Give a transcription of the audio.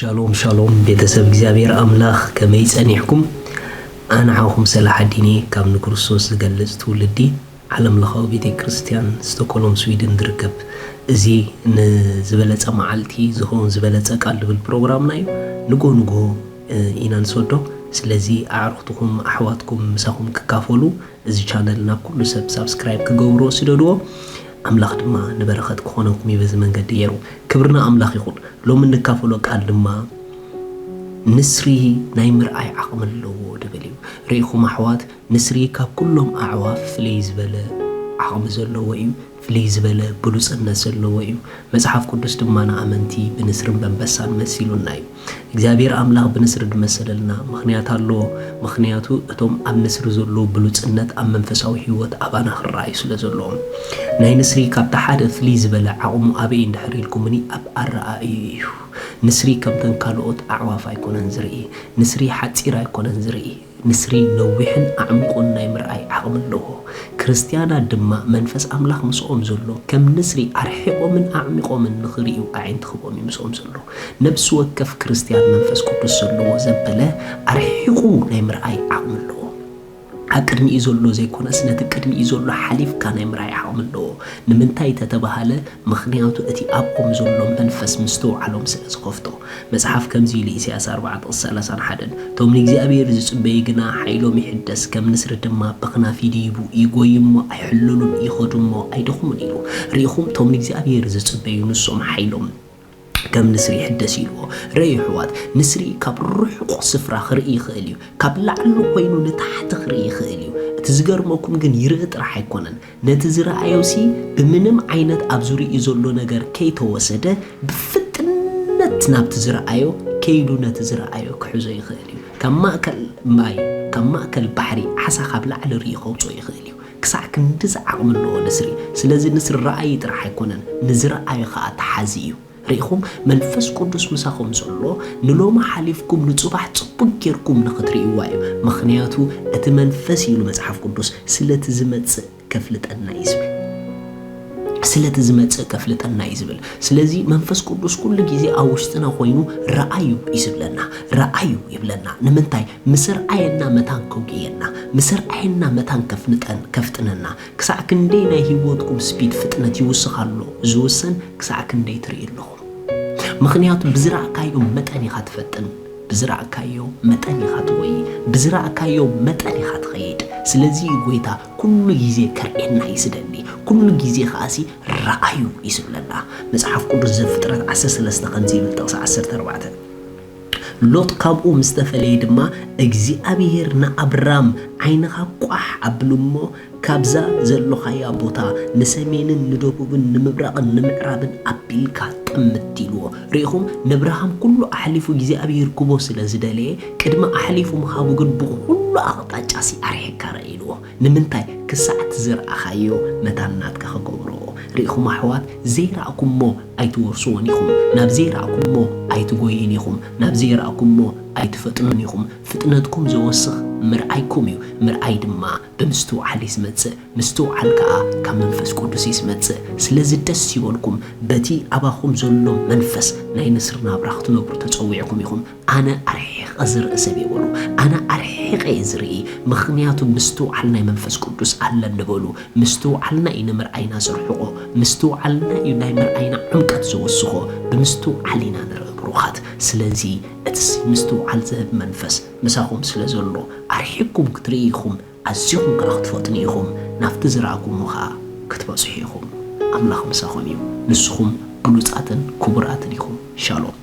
ሻሎም ሻሎም ቤተሰብ እግዚኣብሔር ኣምላኽ፣ ከመይ ጸኒሕኩም? ኣነ ዓኹም ሰላሓዲን እየ ካብ ንክርስቶስ ዝገልጽ ትውልዲ ዓለም ለኻዊ ቤተ ክርስቲያን ስቶኮሎም ስዊድን ዝርከብ። እዚ ንዝበለጸ መዓልቲ ዝኸውን ዝበለጸ ቃል ዝብል ፕሮግራምና እዩ። ንጎ ንጎ ኢና ንሰዶ። ስለዚ ኣዕሩኽትኩም ኣሕዋትኩም ምሳኹም ክካፈሉ እዚ ቻነል ናብ ኩሉ ሰብ ሳብስክራይብ ክገብርዎ ስደድዎ። ኣምላኽ ድማ ንበረኸት ክኾነኩም እዩ በዚ መንገዲ ገይሩ። ክብርና ኣምላኽ ይኹን። ሎሚ እንካፈሎ ቃል ድማ ንስሪ ናይ ምርኣይ ዓቕሚ ኣለዎ ድብል እዩ። ርኢኹም ኣሕዋት፣ ንስሪ ካብ ኩሎም ኣዕዋፍ ፍልይ ዝበለ ዓቕሚ ዘለዎ እዩ። ፍልይ ዝበለ ብሉጽነት ዘለዎ እዩ። መጽሓፍ ቅዱስ ድማ ንኣመንቲ ብንስርን በንበሳን መሲሉና እዩ። እግዚኣብሔር ኣምላኽ ብንስሪ ዝመሰለልና ምኽንያት ኣለዎ። ምኽንያቱ እቶም ኣብ ንስሪ ዘለዉ ብሉጽነት ኣብ መንፈሳዊ ህይወት ኣባና ክረኣዩ ስለ ዘለዎም። ናይ ንስሪ ካብቲ ሓደ ፍልይ ዝበለ ዓቕሙ ኣበይ እንድሕር ኢልኩምኒ፣ ኣብ ኣረኣእዩ እዩ። ንስሪ ከምተን ካልኦት ኣዕዋፍ ኣይኮነን ዝርኢ። ንስሪ ሓጺር ኣይኮነን ዝርኢ። ንስሪ ነዊሕን ኣዕሚቑን ናይ ምርኣይ ዓቕሚ ኣለዎ። ክርስትያናት ድማ መንፈስ ኣምላኽ ምስኦም ዘሎ ከም ንስሪ ኣርሒቖምን ኣዕሚቖምን ንኽርእዩ ኣዒንቲ ክቦም እዩ ምስኦም ዘሎ። ነፍሲ ወከፍ ክርስትያን መንፈስ ቅዱስ ዘለዎ ዘበለ ኣርሒቑ ናይ ምርኣይ ዓቕሚ ኣለዎ። ኣብ ቅድሚኡ ዘሎ ዘይኮነስ ነቲ ቅድሚኡ ዘሎ ሓሊፍካ ናይ ምርኣይ ዓቕሚ ኣለዎ። ንምንታይ ተተባሃለ? ምኽንያቱ እቲ ኣብኦም ዘሎ መንፈስ ምስትውዓሎም ስለ ዝኸፍቶ። መጽሓፍ ከምዚ ኢሉ፣ ኢሳያስ ኣርባዕተ ሰላሳን ሓደን፣ "እቶም ንእግዚኣብሔር ዝጽበዩ ግና ሓይሎም ይሕደስ፣ ከም ንስሪ ድማ በኽናፍ ይድይቡ፣ ይጎዩ እሞ ኣይሕለሉን፣ ይኸዱ እሞ ኣይደኽሙን" ኢሉ። ርኢኹም፣ እቶም ንእግዚኣብሔር ዝጽበዩ ንሶም ሓይሎም ከም ንስሪ ይሕደስ ኢልዎ። ርኣዩ ኣሕዋት፣ ንስሪ ካብ ርሑቕ ስፍራ ክርኢ ይኽእል እዩ። ካብ ላዕሊ ኮይኑ ንታሕቲ ክርኢ ይኽእል እዩ። እቲ ዝገርመኩም ግን ይርኢ ጥራሕ ኣይኮነን። ነቲ ዝረኣዮሲ ብምንም ዓይነት ኣብ ዙርያኡ ዘሎ ነገር ከይተወሰደ ብፍጥነት ናብቲ ዝረኣዮ ከይዱ ነቲ ዝረኣዮ ክሕዞ ይኽእል እዩ። ካብ ማእከል ማይ፣ ካብ ማእከል ባሕሪ ዓሳ ካብ ላዕሊ ርኢ ከውጽኦ ይኽእል እዩ። ክሳዕ ክንድዚ ዓቕሚ ኣለዎ ንስሪ። ስለዚ ንስሪ ረኣዪ ጥራሕ ኣይኮነን፣ ንዝረኣዮ ኸኣ ተሓዚ እዩ። ርኢኹም፣ መንፈስ ቅዱስ ምሳኹም ዘሎ ንሎሚ ሓሊፍኩም ንጽባሕ ጽቡቕ ጌርኩም ንኽትርእይዋ እዩ። ምኽንያቱ እቲ መንፈስ ኢሉ መጽሓፍ ቅዱስ ስለቲ ዝመጽእ ከፍልጠና እዩ ዝብል። ስለቲ ዝመጽእ ከፍልጠና እዩ ዝብል። ስለዚ መንፈስ ቅዱስ ኩሉ ግዜ ኣብ ውሽጥና ኮይኑ ረኣዩ እዩ ዝብለና። ረኣዩ ይብለና። ንምንታይ? ምስ ረኣየና መታን ከጉየና፣ ምስ ረኣየና መታን ከፍንጠን-፣ ከፍጥነና። ክሳዕ ክንደይ ናይ ህይወትኩም ስፒድ፣ ፍጥነት ይውስኽ ኣሎ ዝውሰን ክሳዕ ክንደይ ትርኢ ኣለኹም። ምኽንያቱ ብዝረኣካዮ መጠን ኢኻ ትፈጥን፣ ብዝረኣካዮ መጠን ኢኻ ትጎይ፣ ብዝረኣካዮ መጠን ኢኻ ትኸይድ። ስለዚ እዩ ጎይታ ኩሉ ግዜ ከርእየና እዩ ዝደሊ፣ ኩሉ ግዜ ከኣሲ ረኣዩ እዩ ዝብለና። መጽሓፍ ቅዱስ ዘፍጥረት ዓሰርተ ሰለስተ ከምዚ ይብል፣ ጥቕሲ ዓሰርተ ኣርባዕተ፣ "ሎጥ ካብኡ ምስ ተፈለየ ድማ እግዚኣብሄር ንኣብራም ዓይንኻ ቋሕ ኣብሉ እሞ ካብዛ ዘሎኻያ ቦታ ንሰሜንን ንደቡብን ንምብራቕን ንምዕራብን ኣቢልካ ጠምት" ኢልዎ። ርኢኹም፣ ነብርሃም ኩሉ ኣሕሊፉ እግዚኣብሄር ክቦ ስለ ዝደለየ ቅድሚ ኣሕሊፉ ምሃቡ ግን ብኹሉ ኣቕጣጫሲ ኣርሒቕካ ርኣ ኢልዎ። ንምንታይ? ክሳዕ እቲ ዝረኣኻዮ መታን ናትካ ክገብሮ። ርኢኹም ኣሕዋት፣ ዘይረኣኩሞ ኣይትወርስዎን ኢኹም፣ ናብ ዘይረኣኩሞ ኣይትጎዩን ኢኹም፣ ናብ ዘይረኣኩሞ ኣይትፈጥኑን ኢኹም። ፍጥነትኩም ዘወስኽ ምርኣይኩም እዩ። ምርኣይ ድማ ብምስትውዓል እዩ ዝመጽእ፣ ምስትውዓል ከኣ ካብ መንፈስ ቅዱስ እዩ ዝመጽእ። ስለዚ ደስ ይበልኩም፣ በቲ ኣባኹም ዘሎ መንፈስ ናይ ንስሪ ናብራ ክትነብሩ ተጸዊዕኩም ኢኹም። ኣነ ኣርሒቐ ዝርኢ ሰብ እየ በሉ። ኣነ ኣርሒቐ እየ ዝርኢ፣ ምኽንያቱ ምስትውዓል ናይ መንፈስ ቅዱስ ኣለኒ በሉ። ምስትውዓልና እዩ ንምርኣይና ዘርሕቖ፣ ምስትውዓልና እዩ ናይ ምርኣይና ዕምቀት ዘወስኾ። ብምስትውዓል ኢና ንርኢ ብሩኻት። ስለዚ እቲ ምስትውዓል ዝህብ መንፈስ ምሳኹም ስለ ዘሎ ኣርሒቕኩም ክትርኢ ኢኹም፣ ኣዚኹም ከኣ ክትፈጥኑ ኢኹም፣ ናብቲ ዝረኣኩሞ ከኣ ክትበጽሑ ኢኹም። ኣምላኽ ምሳኹም እዩ። ንስኹም ብሉጻትን ክቡራትን ኢኹም። ሻሎም።